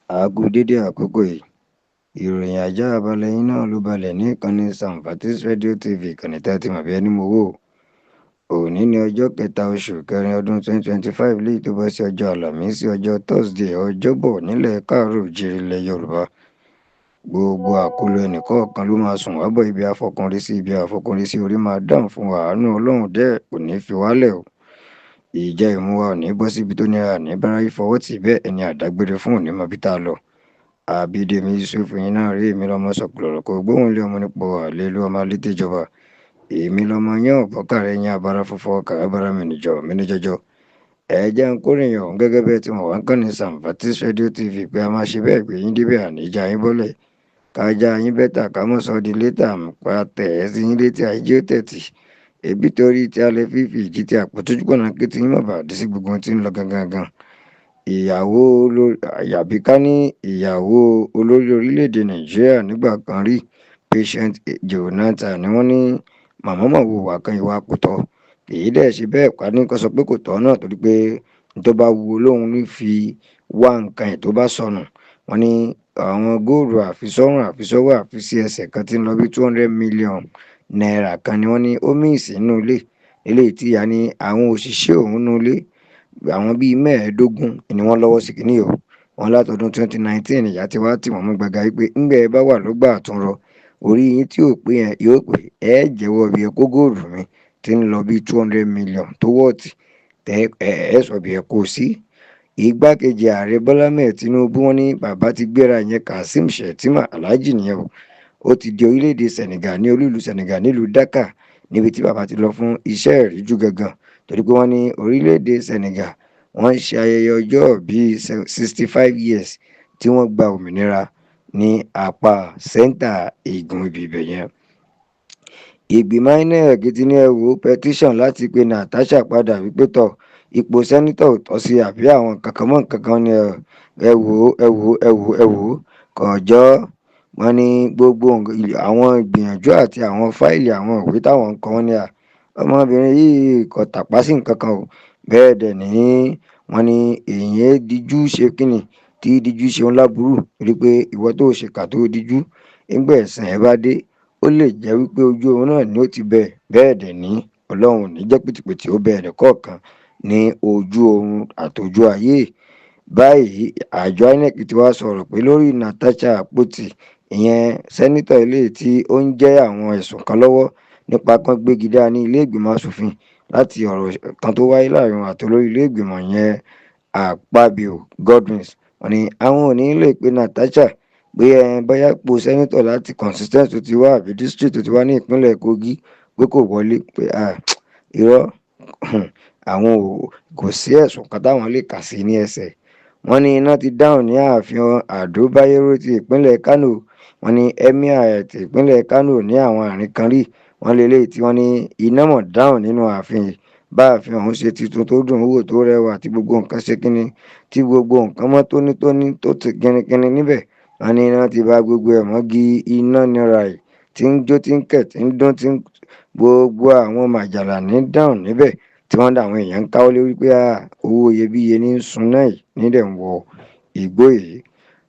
A kú dédé àkókò yìí. Ìròyìn àjààbálẹ̀ yín náà ló balẹ̀ ní ìkànnì Samfatis Radio TV, ìkànnì tẹ́ ẹ ti mọ̀ bí ẹni mowó. Òní ní ọjọ́ kẹta oṣù kẹrin ọdún 2025, léyìí tó bọ́ sí ọjọ́ Àlàmísì, ọjọ́ Thursday, Ọjọ́bọ̀ nílẹ̀ Káàárọ̀ Oòjíire ilẹ̀ Yorùbá. Gbogbo àkólọ ẹnìkọ̀ọ̀kan ló máa sùn wá bọ̀, ibi àfọkànrí sí, ibi àfọkànrí sí orí máa dáhùn fún wa. Àánú Ọlọ́run dẹ́ kò ní fi wálẹ̀ o. Ìjà ìmú wa ò ní bọ́ síbi tó nira, ní bára fọwọ́ tì bẹ́ẹ̀, ẹni àdágbére fún òní mọ bí tá a lọ. Àbídèmí Yusuf yín náà rí, èmi lọmọ sọkùlọ̀rọ̀ kó gbóhùn lé ọmọ nípò àlélu ọmọ alétèjọba. Èmi lọmọ yẹn ọ̀bọ̀kàrẹ̀ yín abara fọfọ kàràbàrà mi níjọ mi níjọjọ. Ẹ jẹ́ ń kórìyàn ọ̀hún gẹ́gẹ́ bẹ́ẹ̀ tí wọ́n wá ń kàn ní Samfatis Radio TV pé a máa ṣe bẹ́ẹ̀ pé yín débẹ̀, àníjà yín bọ́lẹ̀. Kájà yín bẹ́tà ká mọ̀ sọ di létà pa tẹ̀ ẹ́ sí yín létí àìjí ó tẹ̀tì. Ebi torí tí a lè fífi ìjì tí àpótójú pọ̀nà kí tí yín má bàa dé sí gbogbo ohun tí ń lọ gangan gan. Ìyàwó olórí, àbí ká ní ìyàwó olórí orílẹ̀-èdè Nàìjíríà nígbà kan rí, Patient Jonathan, ni wọ́n ní màmá mà wo ìwà kan, ìwà kò tọ́. Èyí dẹ̀ ṣe bẹ́ẹ̀ pa ní kó sọ pé kò tọ́ náà, torí pé n tó bá wu Olóhun ní fi wá nǹkan ẹ̀ tó bá sọnù. Wọ́n ní àwọn góòlù àfisọ́rùn, àfisọ́wọ́, àfisí ẹsẹ̀ kan tí ń lọ bí ₦200 million kan ni wọ́n ní ó miss nínú ilé. Eléyìí tí ìyá ní àwọn òṣìṣẹ́ òun nínú ilé, àwọn bíi 15 ni wọ́n lọ́wọ́ sí kíní o. Wọ́n látọdún 2019 ìyá tí wá tì wọ́n mú gbàgà wípé ńgbẹ́ ẹ bá wà lọ́gbà àtúnrọ, orí yín tí ò pé yẹn yóò pé ẹ jẹ́wọ́ bí ẹ kó góòlù mi tí ń lọ bí 200 million tó wọ́ọ̀tì tẹ ẹ ẹ sọ bí ẹ kó sí. Igbákejì ààrẹ Bọ́lá Ahmed Tinubu, wọ́n ní bàbá ti gbéra, yẹn Kazeem Shettima Alhaji nìyẹn o. Ó ti di orílẹ̀-èdè Senegal, ní olú ìlú Senegal nílùú Dakar, níbi tí bàbá ti lọ fún iṣẹ́ ìríjú gangan, torí pé wọ́n ní orílẹ̀-èdè Senegal wọ́n ń ṣe ayẹyẹ ọjọ́ bíi 65 years tí wọ́n gba òmìnira ní apá sẹ́ńtà igun ibi ibẹ̀ yẹn. Ìgbìmọ̀ INEC ti ní ẹ wò ó, petition láti pe Natasha padà wípé tọ̀ ipò senator ò tọ́ sí àbí àwọn nǹkan kan mọ́ nǹkan kan ní. Ẹ wò ó, ẹ wò ó, ẹ wò ó, ẹ wò ó kọjọ́. Wọ́n ní gbogbo àwọn ìgbìyànjú àti àwọn fáìlì, àwọn ìwé táwọn ń kọ, wọ́n ní à ọmọbìnrin yìí kò tàpá sí nǹkan kan o. Bẹ́ẹ̀ dẹ̀ ní wọ́n ní èèyàn díjú ṣe kínni tí díjú ṣe ń láburú, rí pé ìwọ tó ṣèkà tó díjú, nígbà ẹ̀san ẹ̀ bá dé, ó lè jẹ́ wípé ojú oorun náà ni ó ti bẹ̀. Bẹ́ẹ̀ dẹ̀ ní Ọlọ́run ò ní jẹ́ pìtìpìtì ó bẹ ẹnì kọ̀ọ̀kan ní ojú oorun àtòjú ayé. Báyìí, àjọ INEC ti wá sọ̀rọ̀ pé lórí Natasha Akpoti, ìyẹn senator ilé tí ó ń jẹ́ àwọn ẹ̀sùn kan lọ́wọ́ nípa kan gbégi dá ní ilé ìgbìmọ̀ asòfin láti ọ̀rọ̀ kan tó wáyé láàrin wọn àti olórí ilé ìgbìmọ̀ yẹn, Akpabio Godwin, wọ́n ní àwọn ò ní lè pe Natasha pé ẹ bóyá ipò senator láti constituency tó ti wá àbí district tó ti wá ní ìpínlẹ̀ Kogi pé kò wọlé, pé irọ́, àwọn ò kò sí ẹ̀sùn kan táwọn lè kà sí ní ẹsẹ̀. Wọ́n ní iná ti dáhùn ní ààfin Àdó Bayero ti ìpínlẹ̀ Kano. Wọ́n ní emir ti ìpínlẹ̀ Kano ní àwọn àárín kan rí wọ́n lélẹ́yìí tí wọ́n ní iná mọ̀ dáhùn nínú ààfin yìí. Bá ààfin ọ̀hún ṣe tuntun tó dùn wò, tó rẹwà, tí gbogbo nǹkan ṣe kínní, tí gbogbo nǹkan mọ́ tónítóní, tó ti kínníkínní níbẹ̀, wọ́n ní iná ti bá gbogbo ẹ̀ mọ́gi, iná nira yìí tí ń jó, tí ń kẹ̀, tí ń dún, tí gbogbo àwọn màjàlá ní dáhùn níbẹ̀, tí wọ́n dá àwọn èèyàn ń káwọ́ lórí pé owó iyebíye ní sun náà yìí nídẹ̀ ń wọ igbó yìí.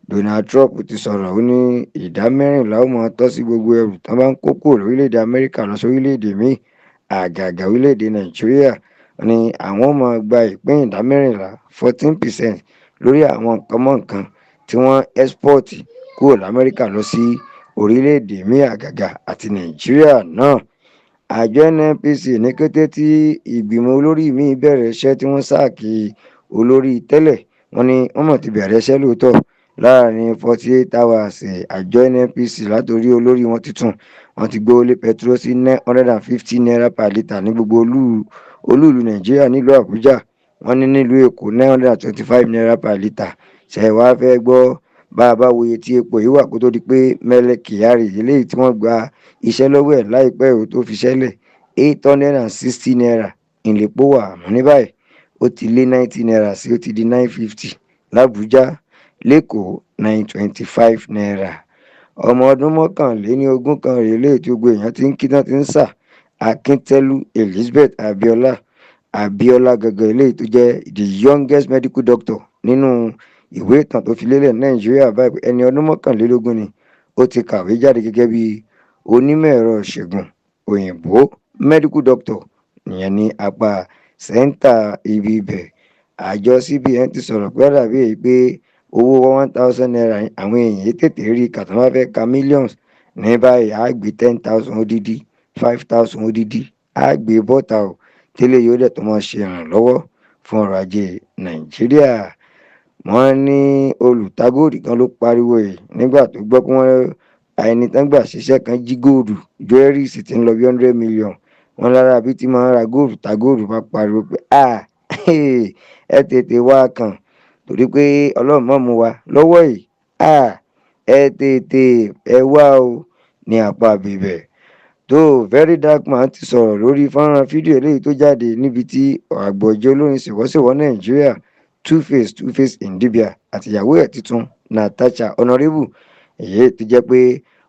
Donald Trump ti sọ̀rọ̀, ó ní ìdá 14 ó máa tọ́ sí gbogbo ẹrù tí wọ́n bá ń kó kúrò lórílẹ̀‐èdè Amẹ́ríkà lọ sí orílẹ̀‐èdè míì, àgàgà orílẹ̀‐èdè Nàìjíríà. Ní àwọn máa gba ìpín ìdá 14, 14%, lórí àwọn nǹkan mọ́ nǹkan tí wọ́n export kúrò lamẹ́ríkà lọ sí orílẹ̀‐èdè míì, àgàgà àti Nàìjíríà náà. Àjọ NNPC, ní kété tí ìgbìmọ̀ olórí míì bẹ̀rẹ̀ iṣẹ́ tí wọ́n sack olórí tẹ́lẹ̀, wọ́n ní wọ́n mọ̀ ti bẹ̀rẹ̀ iṣẹ́ lóòótọ́. Láàrin 48 hours, àjọ NNPC látòrí olórí wọn tuntun, wọ́n ti gbówó lé petrol sí ₦950 per litre ní gbogbo olúùlú Nàìjíríà. Nílùú Àbújá, wọ́n ní nílùú Èkó, ₦925 per litre. Ṣe wàá fẹ́ gbọ́? Bá a bá wo iye tí epo yìí wà kó tó di pé Mele Kyari, eléyìí tí wọ́n gba iṣẹ́ lọ́wọ́ ẹ̀ láìpẹ́ ò tó fi ṣẹ́lẹ̀, ₦860 ìlẹ̀pọ̀ wà. Àmọ́ ní báyìí, ó ti lé ₦90 sí, ó ti di 950 làbújá, lẹ́kọ̀ọ́ ₦925. Ọmọ ọdún 21 kan rèé léyìí tí gbogbo èèyàn ti ń kí tán ti ń sà, Akíntẹ́lú Elizabeth Abiola, Abiola gangan, eléyìí tó jẹ́ the youngest medical doctor nínú Ìwé ìtàn tó fi lélẹ̀ ní Nàìjíríà báyìí, ẹni ọdún 21 ni ó ti kàwé jáde gẹ́gẹ́ bí onímọ̀ ẹ̀rọ ìṣègùn òyìnbó, medical doctor ìyẹn ní apá sẹ́ńtà ibi ibẹ̀. Àjọ CBN ti sọ̀rọ̀ pé dàbí èyí pé owó ₦1,000 àwọn èèyàn tètè rí kà tó bá fẹ́ ka millions. Ní báyìí, á gbé 10,000 odidi, 5,000 odidi, á gbé bọ́ta o, tẹ́lẹ̀ yóò dẹ̀ tó máa ṣe ìrànlọ́wọ́ fún ọrọ̀ ajé Nàìjíríà. Wọ́n ní olùtagóòdì kan ló pariwo yìí nígbà tó gbọ́ pé wọ́n ẹni tán gbà ṣiṣẹ́ kan jí góòdù jewelries tí ń lọ bí 100 million. Wọ́n lára bí tí máa ń ra góòdù ta góòdù bá pariwo pé a ẹ tètè wá kàn, torí pé Ọlọ́run mọ̀ mú wa lọ́wọ́ yìí, a ẹ tètè ẹ wá o ní apá bíbẹ̀. Tó Very Dark Man ti sọ̀rọ̀ lórí fọ́nrán fídíò eléyìí tó jáde níbi tí àgbọ̀jẹ̀ olórin ṣèwọ́ṣèwọ́ Nàìjíríà Two-Face, Two-Face Idibia, àtìyàwó ẹ̀ tuntun Natasha Honourable, èyí tó jẹ́ pé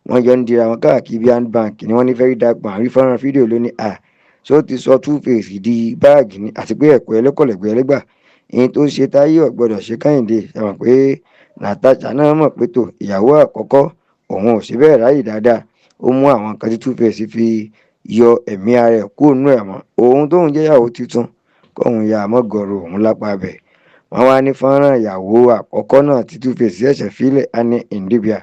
wọ́n jọ ń dira wọn káàkiri bí handbag ni. Wọ́n ní Very Dark Man rí fọ́nrán fídíò lónìí à so ti sọ Two-Face di báàgì ni, àti pé ẹ̀kọ́ ẹlẹ́kọ̀lẹ́gbẹ́ ẹlẹ́gbà ìyẹn tó ṣe táyé ọ̀gbọ́dọ̀ ṣe Kẹ́hìndé. Ṣàmọ̀ pé Natasha náà mọ̀ pé tó ìyàwó àkọ́kọ́ òun ò ṣe bẹ́ẹ̀ ráyè dáadáa, ó mú àwọn nǹkan tí Two-Face fi yọ ẹ̀mí ara ẹ̀ kúrò nínú ẹ̀ mọ́ òun tóun jẹ́ ìyàwó tuntun kóun ya àmọ́gọ̀rọ̀ òun lápá bẹ̀. Wọ́n wá ní fọ́nrán ìyàwó àkọ́kọ́ náà tí Two-Face ṣẹ̀ṣẹ̀ fílẹ̀, Annie Idibia,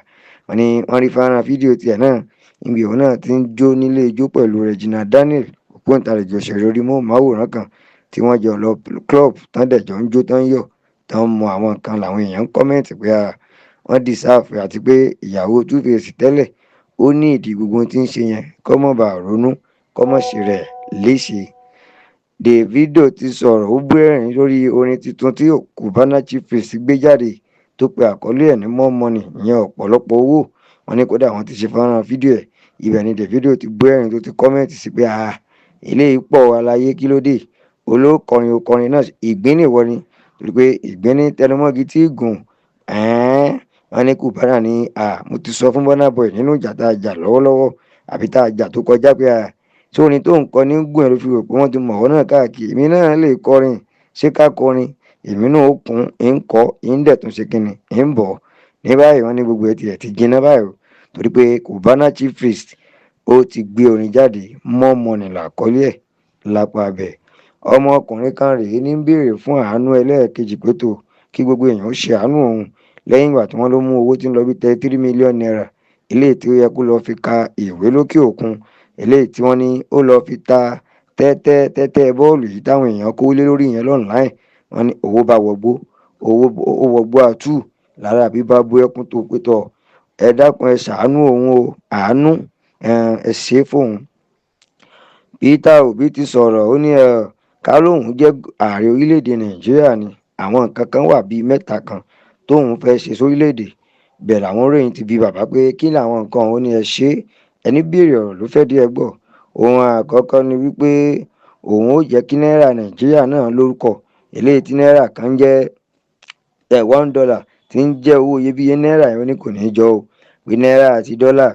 wọ́n ní wọ́n rí fọ́nrán fídíò tiẹ̀ náà níbi òun náà ti ń jó nílé ijó pẹ̀lú Regina Daniel, ògbóǹtarìgì òṣèré orí móhùnmáwòrán kan tí wọ́n jọ lọ club tán dẹ̀ jọ ń jó, tán yọ̀, tán mọ àwọn nǹkan. Làwọn èèyàn ń comment pé wọ́n deserve, àti pé ìyàwó Two-Face tẹ́lẹ̀ ó ní ìdí gbogbo tí ń ṣe yẹn, kó má bàa ronú, kó má ṣe rẹ̀ léṣe. Davido ti sọ̀rọ̀, ó bú ẹ̀rín lórí orin tuntun tí Cubana Chief Priest gbé jáde tó pe àkọlé ẹ̀ ní More Money, ìyẹn ọ̀pọ̀lọpọ̀ owó. Wọ́n ní kódà wọ́n ti ṣe fọ́nrán fídíò ẹ̀. Ibẹ̀ ni Davido ti bú ẹ̀rín, tó ti comment sí pé eléyìí pọ̀ aláyé, kí ló dé olókọrin okọrin náà, ìgbín nìwọ ni, torí pé ìgbín ní tẹnumọ́gi tí gùn. Wọ́n ní Cubana ní mo ti sọ fún Burna Boy nínú ìjà tá a jà lọ́wọ́lọ́wọ́ àbí tá a jà tó kọjá pé tí orin tó ń kọ ní gùn ẹ̀ ló fi rò pé wọ́n ti mọ̀ ọ́ náà káàkiri. Èmi náà lè kọrin, ṣé ká kọrin? Èmi náà ó kún ń kọ́ ń dẹ̀ tún ṣe kínni ń bọ̀ ní báyìí. Wọ́n ní gbogbo ẹ̀ tiẹ̀ ti jiná báyìí o, torí pé Cubana Chief Priest ó ti gbé orin jáde, More Money làkọ́lé ẹ̀ lápá abẹ́. Ọmọkùnrin kan rèé ní béèrè fún àánú ẹlẹ́ẹ̀kejì pé tó kí gbogbo èèyàn ó ṣe àánú òun lẹ́yìn ìgbà tí wọ́n ló mú owó tí ń lọ bí ₦33 million, eléyìí tí ó yẹ kó lọ́ọ́ fi ka ìwé lókè òkun, eléyìí tí wọ́n ní ó lọ́ọ́ fi ta tẹ́tẹ́ tẹ́tẹ́ bọ́ọ̀lù yìí táwọn èèyàn kó lé lórí yẹn online. Wọ́n ní owó bá wọgbó, owó ó wọgbó àtú lára bí bá bú ẹkún tó pé tọ̀, ẹ dákun, ẹ ṣàánú òun o, àánú ẹ ṣe é fóun. Peter Obi ti sọ̀rọ̀, ó ní ẹ ká lóun jẹ́ ààrẹ orílẹ̀-èdè Nàìjíríà ni, àwọn nǹkan kan wà bíi mẹ́ta kan tóun fẹ́ ṣe sórílẹ̀-èdè. Bẹ́ẹ̀ làwọn oníròyìn ti bi bàbá pé kí làwọn nǹkan òun ní. Ẹ ṣe, ẹni béèrè ọ̀rọ̀ ló fẹ́ díẹ̀ gbọ́. Ohun àkọ́kọ́ ni wípé òun ó jẹ́ kí náírà Nàìjíríà náà lórúkọ, eléyìí tí náírà kan jẹ́ $1 tí ń jẹ́ owó iyebíye náírà yẹn, ó ní kò ní í jọ o, pé náírà àti dọ́là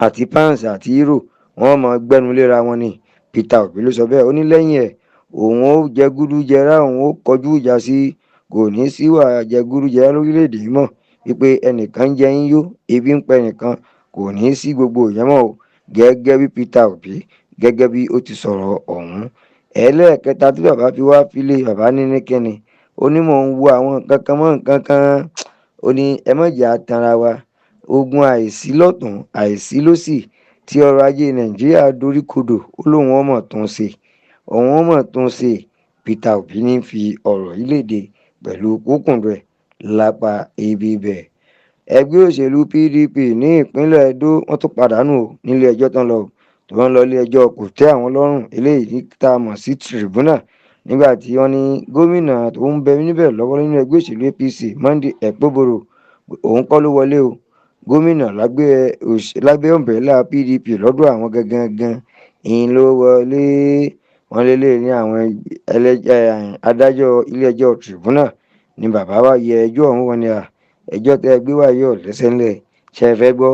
àti pounds àti euro wọ́n máa gbẹ́nu léra wọn ni. Peter Obi ló sọ bẹ́ẹ̀. Ó ní lẹ́yìn ẹ̀, òun ó jẹgúdújẹrá, òun ó kọjú ìjà sí, kò ní sí wà jẹgúdújẹrá lórílẹ̀‐èdè yìí mọ́, wípé ẹnìkan ń jẹ yín yó, ebi ń pa ẹnìkan, kò ní sí gbogbo ìyẹn mọ́ o. Gẹ́gẹ́ bí Peter Obi gẹ́gẹ́ bí ó ti sọ̀rọ̀ ọ̀hún. Ẹlẹ́ẹ̀kẹta tí bàbá fi wá fílé bàbá ní ní kíni, ó ní mò ń wo àwọn nǹkan kan mọ́ nǹkan kan. Ó ní ẹ má jẹ́ á tanra wa, ogun àìsí lọ́tùn àìsí lósì tí ọrọ̀ ajé Nàìjíríà dorí kodò, ó lóun ọmọ tó ń ṣe, òun ọmọ tó ń ṣe. Peter Obi ní fi ọ̀rọ̀ yìí léde pẹ̀lú kúkúndùn ẹ̀ lápá ibi ibẹ̀. Ẹgbẹ́ òṣèlú PDP ní ìpínlẹ̀ Edo, wọ́n tún pàdánù o nílé ẹjọ́ tán lọ, tó ń lọ ilé ẹjọ́ kò tẹ́ àwọn lọ́rùn, eléyìí tá a mọ̀ sí tribunal, nígbà tí wọ́n ní gómìnà tó ń bẹ níbẹ̀ lọ́wọ́ nínú ẹgbẹ́ òṣèlú APC, Monday Okpebholo, òun kọ́ ló wọlé o, gómìnà lábẹ́ umbrella PDP lọ́dọ̀ àwọn gangan gan ìyìn ló wọlé. Wọ́n lélẹ̀ ní àwọn adájọ́ ilé ẹjọ́ tribunal ní bàbá wa yẹ ẹjọ́ ọ̀hún, wọn ni à ẹjọ́ tẹ́ ẹ gbé wá yọ̀ lẹ́sẹ̀ ńlẹ̀. Ṣe é fẹ́ gbọ́?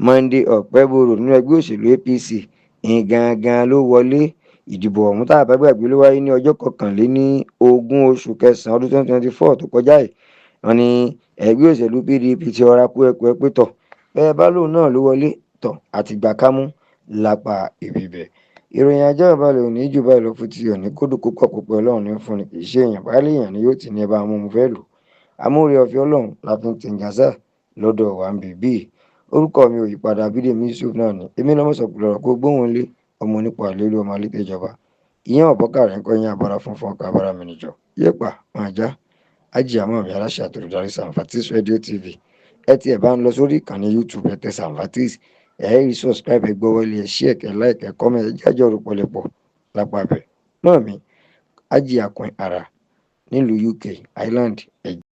Monday Okpebholo nínú ẹgbẹ́ òṣèlú APC ìyìn gangan ló wọlé. Ìdìbò ọ̀hún, tá a bá gbàgbé, ló wáyé ní ọjọ́ 21 oṣù kẹsàn-án ọdún 2024 tó kọjá yìí. Wọ́n ní ẹgbẹ́ òṣèlú PDP ti ọ̀rá kú ẹ̀kú ẹ pé tọ̀ bẹ́ẹ̀ bá lóun náà ló wọlé tọ̀ àtìgbà kámú lápá ibi ibẹ̀. Ìròyìn ajá balẹ̀ òní jù báyìí lọ fún ti òní. Kódùkú pọ̀ púpọ̀, Ọlọ́run ní fúnni, kì í ṣe èèyàn. Báyìí èèyàn ni yóò ti ní ẹ bá mú un fẹ́ lò. Amóore ọ̀fẹ́ Ọlọ́run la fi ń tìǹgàṣà lọ́dọ̀ wa ń bì. Orúkọ mi ò yípadà, Bídèmí Yusuf náà ni. Èmi lọ́mọ sọ̀kù lọ́rọ̀ kó gbóhùn lé ọmọ onípa àlélú ọmọ alítẹ̀jọba ìyẹn ọ̀bọ́kà rẹ̀ ń kọ́ yín abara funfun ọkọ̀ abara mi nìjọ yéèpà máa já ájì àmọ́ mi aláṣẹ àtòlùdarí Samfatis Radio TV. Ẹ tiẹ̀ bá ń lọ sórí ìkànnì YouTube, ẹ tẹ Samfatis, ẹ rí subscribe, ẹ gbọ́ wọlé, ẹ share, kẹ like, ẹ comment, ẹ jájọ́ rò pọ̀lẹ́pọ̀ lápá bẹ̀ náà mi ájì àkùn ara nílùú UK Ireland ẹ.